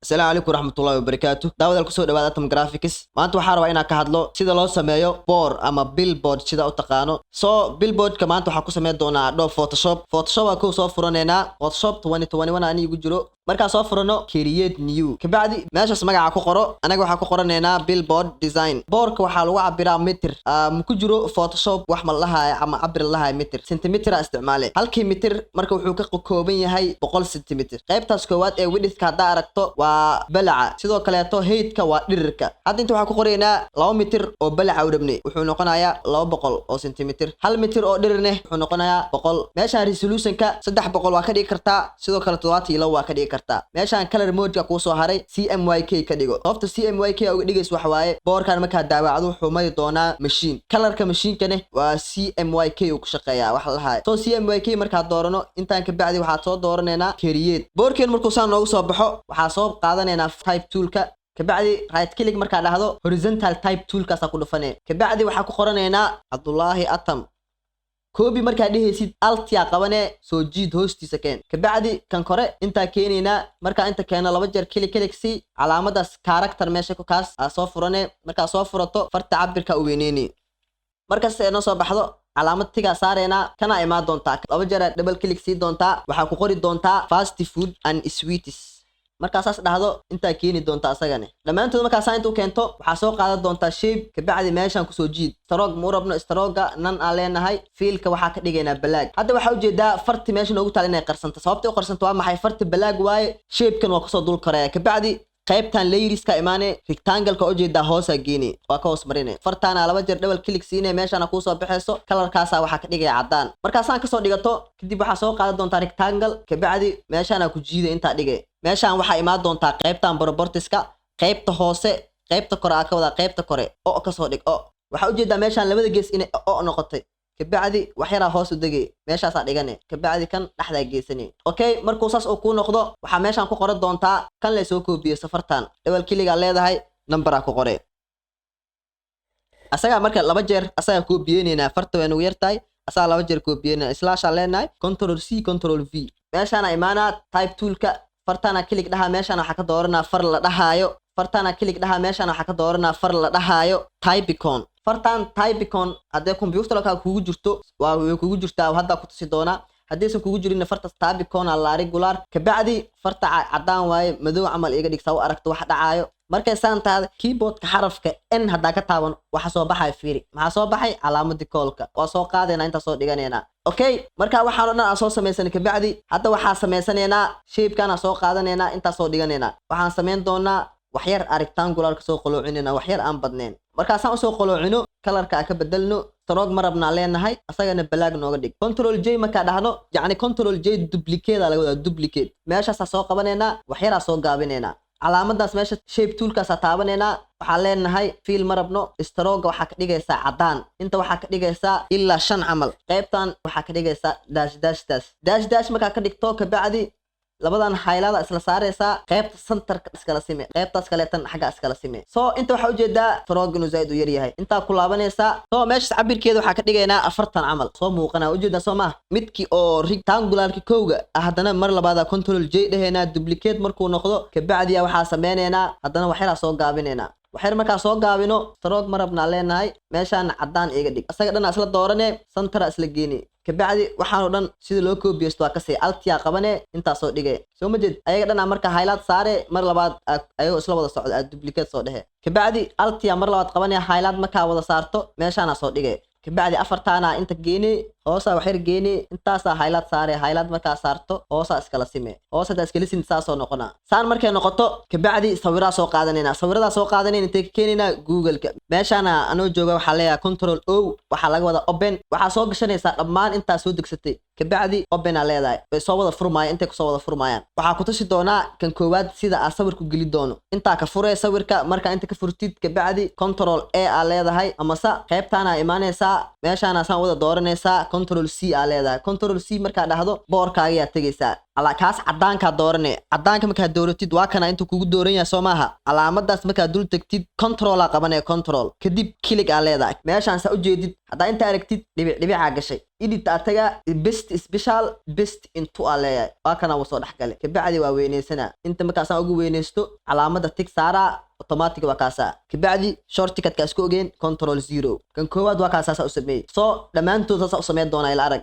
Asalaamu calaykum waraxmatullahi wabarakaatu. Daawadaal, kusoo dhawaada Atom Graphics. Maanta waxaa rabaa inaan ka hadlo sida loo sameeyo board ama billboard, sida u taqaano. So billboardka maanta waxaa ku sameyn doonaa Adobe Photoshop. Photoshop aan kow soo furaneynaa. Photoshop 2021 ani igu jiro. Markaan soo furano, create new, kabacdi meeshaas magaca ku qoro. Anaga waxaa ku qoranaynaa billboard design. Boardka waxaa lagu cabiraa mitir. Ma ku jiro Photoshop wax ma la dhahayo ama cabir la dhahayo mitir, centimeter a isticmaale. Halkii mitir marka wuxuu ka kooban yahay 100 centimeter. Qaybtaas koowaad ee widthka haddaa aragto waa balaca, sidoo kaleeto heightka waa dhirirka. Hadda inta waxaa ku qoraynaa 2 mitir oo balaca u dhabnay, wuxuu noqonayaa 200 oo centimeter. 1 mitir oo dhirirneh wuxuu noqonayaa 100. Meeshaan resolutionka 300 waa ka dhigi kartaa, sidoo kale 72 waa ka dhigi kartaa. Meeshaan color modeka kuu soo haray CMYK ka dhigo. Sababta CMYK uga dhigays waxa waaye, boorkan markaa daawacdo wuxuu mari doonaa machine. Colorka mashiinkane waa CMYK uu ku shaqeeyaa wax la dhahayo. So CMYK markaa doorano, intaan ka bacdi waxaad soo dooranaynaa create. Boorkeen markuu saan noogu soo baxo, waxaa soo qaadanaynaa type toolka. Kabacdi right click markaa dhahdo, horizontal type toolkaasaa ku dhufanee. Kabacdi waxaa ku qoranaynaa Cabdulaahi Atam. Copy markaa dhehaysid, Alt-iyaa qabanee, soo jiid, hoostiisa keen. Kabacdi kan kore intaa keenaynaa. Markaa inta keeno, laba jeer click click si calaamadaas character meesha kaas aa soo furane. Markaa soo furato, farta cabirka u weyneyni. Markasta ee noo soo baxdo, calaamad tigaa saareynaa. Kana imaan doontaa, laba jeer double click sii doontaa, waxaa ku qori doontaa fast food and sweets. Markaa saas dhahdo, intaa keeni doonta asagane dhammaantood. Markaa saa inta u keento, waxaa soo qaadan doontaa shape. Kabacdi meeshaan kusoo jiid. Stroke ma u rabno, strokega none aan leenahay. Fillka waxaa ka dhigaynaa black. Hadda waxaa ujeedaa farti meesha noogu taal inay qarsanto. Sababta u qarsanto waa maxay? Farti black waaye, shapekan waa kusoo dul koraya. Kabacdi qaybtan layerska imaane, rectangle-ka ujeedaa hoosaa geeni, waa ka hoos marine. Fartaana laba jeer double click siine, meeshaana kuusoo baxayso. Colorkaasa waxaa ka dhigaya caddaan. Markaasaan kasoo dhigato kadib, waxaa soo qaadan doontaa rectangle. Kabacdi meeshaana ku jiida, intaa dhigay. Meeshaan waxaa imaan doontaa qaybtan propertieska, qaybta hoose, qaybta kore aa ka wadaa, qaybta kore o kasoo dhig. O waxaa ujeedaa meeshaan labada gees inay o noqotay. Kabacdi wax yaraa hoos u degay, meeshaasaa dhigane. Kabacdi kan dhexdaa geysane. Okay, markuu saas uu kuu noqdo, waxaa meeshaan ku qoran doontaa kan lay soo koobiyo. Safartan double click-gaa leedahay, numberaa ku qore asagaa. Marka laba jeer asagaa koobiyeynayna, farta way nagu yar tahay. Asagaa laba jeer koobiyeynayna, slashaa leenahay, control C, control V. Meeshaana imaanaa type toolka, fartaana click dhahaa. Meeshaan waxaa ka dooranaa far la dhahaayo, fartaana click dhahaa. Meeshaan waxaa ka dooranaa far la dhahaayo Typicon. Fartan Typicon haddee computerka kugu jirto, waa way kugu jirtaa, hadda ku tusi doonaa. Haddaysan kugu jirin, farta Typicon aa la regular. Kabacdi farta caddaan waaye, madow camal iga dhigsaa u aragto wax dhacaayo. Markay saan tahay, keyboardka xarafka N haddaa ka taaban, waxa soo baxaya fiiri. Maxaa soo baxay? Calaamadii koolka waa soo qaadayna, intaa soo dhiganaynaa. Okay, marka waxaan o dhan aan soo samaysanay, kabacdi hadda waxaa samaysanaynaa shapekan soo qaadanaynaa, intaa soo dhiganaynaa. Waxaan samayn doonaa waxyar rectangularka soo qaloocinayna, waxyar aan badnayn. Markaasaan usoo qaloocino, colorka aan ka bedelno. Stroke ma rabnaa leenahay, asagana black nooga dhig. Control J markaa dhahno, yacni control J duplicate laga wadaa, duplicate. Meeshaasaa soo qabanaynaa, waxyaraa soo gaabinaynaa. Calaamadaas meesha shape toolkaasaa taabanaynaa. Waxaa leenahay fill ma rabno. Strokega waxaa ka dhigaysaa caddaan. Inta waxaa ka dhigaysaa ilaa 5 camal. Qaybtan waxaa ka dhigaysaa dash dash dash dash dash. Markaa ka dhigto, kabacdi labadan highlight isla saaraysaa, qaybta centerka iskala sime, qaybtaas kaleetan xagga iskala sime. So inta waxaa ujeedaa stroke inuu zaaid u yar yahay. Intaa ku laabanaysaa. So meeshas cabirkeeda waxaa ka dhigaynaa 40 camal. Soo muuqanaa, ujeedaa soo maha? Midkii oo rectangularki kowga ah, haddana mar labaada control J dhehaynaa. Duplicate markuu noqdo, kabacdiya waxaa sameynaynaa haddana waxyaraa soo gaabinaynaa. Waxyar markaa soo gaabino, stroke ma rabnaa leenahay. Meeshaan caddaan iga dhig. Asaga dhan isla doorane, centera isla geeni. Kabacdi waxaanoo dhan sida loo koobiyeysto waa kasii, Alt-iyaa qabane, intaa soo dhige. Soo ma jeed? Ayaga dhan marka highlight saare, mar labaad ayagoo isla wada socda aad duplicate soo dhehe. Kabacdi Alt-iyaa mar labaad qabane, highlight markaa wada saarto, meeshaana soo dhige. Kabacdi afartaana inta geeni, hoosaa waxyar geeni, intaasaa highlight saare. Highlight markaa saarto, hoosaa iskala sime. Hoos haddaa iskala sin, saasoo noqonaa. Saan markay noqoto, kabacdi sawiraa soo qaadanayna. Sawiradaa soo qaadanayna, intay ka keenaynaa? Google-ka. Meeshaana anoo jooga, waxaa leeyahay control O, waxaa laga wada open. Waxaa soo gashanaysaa dhammaan intaa soo degsatay. Kabacdi open aa leedahay, way soo wada furmaayaan. Intay kusoo wada furmaayaan, waxaa ku tusi doonaa kan koowaad sida aa sawirku geli doono. Intaa ka furee sawirka. Markaa inta ka furtid, kabacdi control A aa leedahay, amase qaybtaana imaanaysaa, meeshaana saan wada dooranaysaa, control C aa leedahay. Control C markaa dhahdo, boorkaagayaa tegaysaa. Ala kaas cadaankaa doorane. Cadaanka markaad dooratid, waa kana intuu kugu dooran yahay, soo maaha? Calaamadaas markaad dul tagtid, control aa qabanaya, control kadib click aa leedahay. Meeshaan saa ujeedid, haddaa inta aragtid dhibic dhibicaa gashay, edit aa tagaa, paste special, paste into aa leeyahay. Waa kana, wuu soo dhexgalay. Kabacdi waa weynaysanaa. Inta markaasaan ugu weynaysto, calaamada tick saaraa, automatic waa kaasaa. Kabacdi shortcutka isku ogeen, control zero. Kan koowaad waa kaasaasaa u sameeyey. Soo dhammaantood saasaa u sameyn doonaa, ila arag.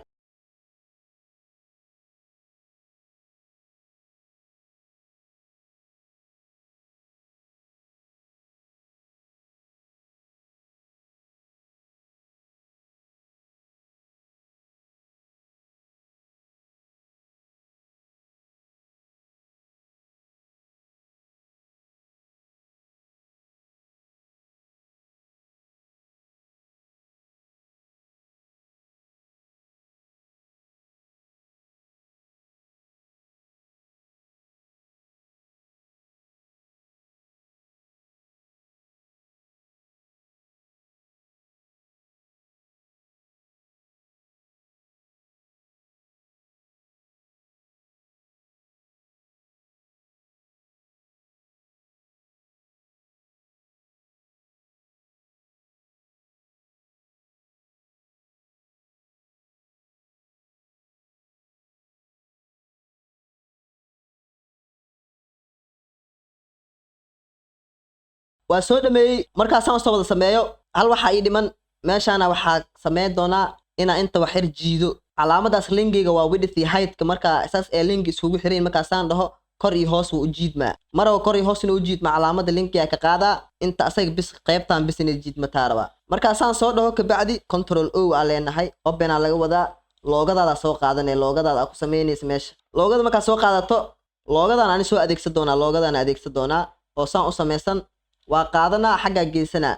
Waa soo dhameeyey. Markaasaan soo wada sameeyo, hal waxaa ii dhiman. Meeshaana waxaa sameyn doonaa inaa inta wax yar jiido. Calaamadaas linkiga waa width iyo heightka. Markaa saas ee link iskugu xiran, markaasaan dhaho kor iyo hoos wuu u jiidmaa. Maraba kor iyo hoos inuu u jiidmaa, calaamada linkiga ka qaadaa. Inta asaga bis, qaybtan bis inay jiidmataa rabaa. Markaasaan soo dhaho, kabacdi control O aa leenahay, open aa laga wadaa. Logodaada soo qaadanaya, logodaada aa ku sameynaysa meesha. Logoda markaa soo qaadato, logodan ani soo adeegsan doonaa, logodan adeegsan doonaa oo saan u samaysan. Waa qaadanaa, xaggaa geysanaa.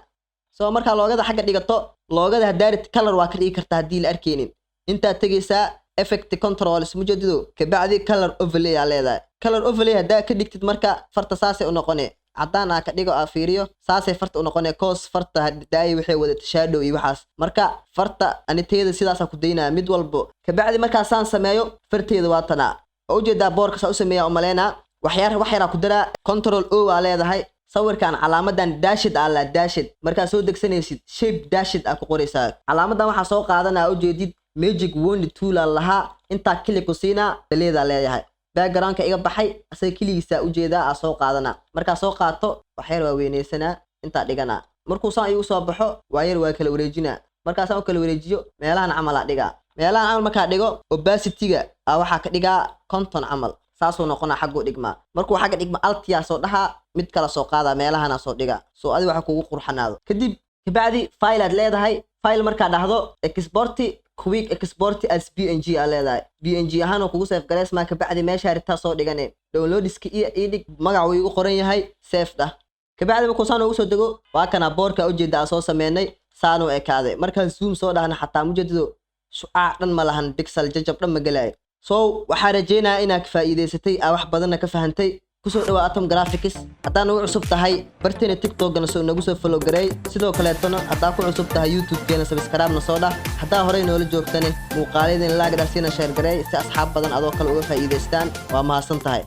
Soo markaa logoda xagga dhigato, logoda hadaarid color waa ka dhigi kartaa haddii la arkeynin. Intaad tegaysaa effect controls, mujadido, kabacdi color overlay aa leedahay. Color overlay haddaa ka dhigtid, marka farta saasay u noqone. Caddaan aa ka dhigo, aa fiiriyo, saasay farta u noqone. Cause farta daaya waxay wadata shadow iyo waxaas. Marka farta aniteeda sidaasaa ku daynaya mid walbo. Kabacdi markaasaan sameeyo, farteeda waa tanaa. Waa ujeedaa, boorka saa u sameeya umaleynaa. Waxyar wax yaraa ku daraa, control O aa leedahay. Sawirkan calaamadan dashed aa la dashed. Markaad soo degsanaysid, shape dashed aa ku qoraysaa. Calaamadan waxaa soo qaadanaa, ujeedid, magic wand tool aa lahaa. Intaa click ku siinaa, daleedaa leeyahay. Backgroundka iga baxay, asaga keligiisaa ujeedaa, aa soo qaadanaa. Markaa soo qaato, waxyar waa weynaysanaa, intaa dhiganaa. Markuu saan igu soo baxo, waayar waa kala wareejinaa. Markaasaan u kala wareejiyo, meelahan camal aa dhigaa. Meelahan camal markaa dhigo, opacityga aa waxaa ka dhigaa 50 camal. Saasuu noqonaa, xagguu dhigmaa. Markuu xagga dhigma, altiyaa soo dhahaa, mid kala soo qaadaa, meelahana soo dhigaa, soo adi waxa kugu qurxanaado. Kadib kabacdi file aad leedahay. File markaa dhahdo, export, quick export as PNG aa leedahay. PNG ahaan oo kugu save gareysmaa. Kabacdi meesha ritaa soo dhigane, downloadska ii dhig, magac uu igu qoran yahay, save dhah. Kabacdi markuu saan ugu soo dego, waa kana boorka ujeeda aan soo sameynay, saanuu ekaaday. Markaan zoom soo dhahna, xataa mujadido shucaac dhan ma lahan, pixel jajab dhan ma gelaayo. So waxaa rajeynayaa inaad ka faa'iidaysatay, aa wax badanna ka fahantay. Kusoo dhawaa Atom Graphics. Haddaa nagu cusub tahay, barteena TikTokana soo nagu soo follow gareey. Sidoo kaleetona haddaa ku cusub tahay YouTube-keena, subscribe-na soo dhah. Haddaa horey noola joogtane, muuqaaladeen like dhah, siina share gareey si asxaab badan adoo kale uga faa'iidaystaan. Waa mahadsan tahay.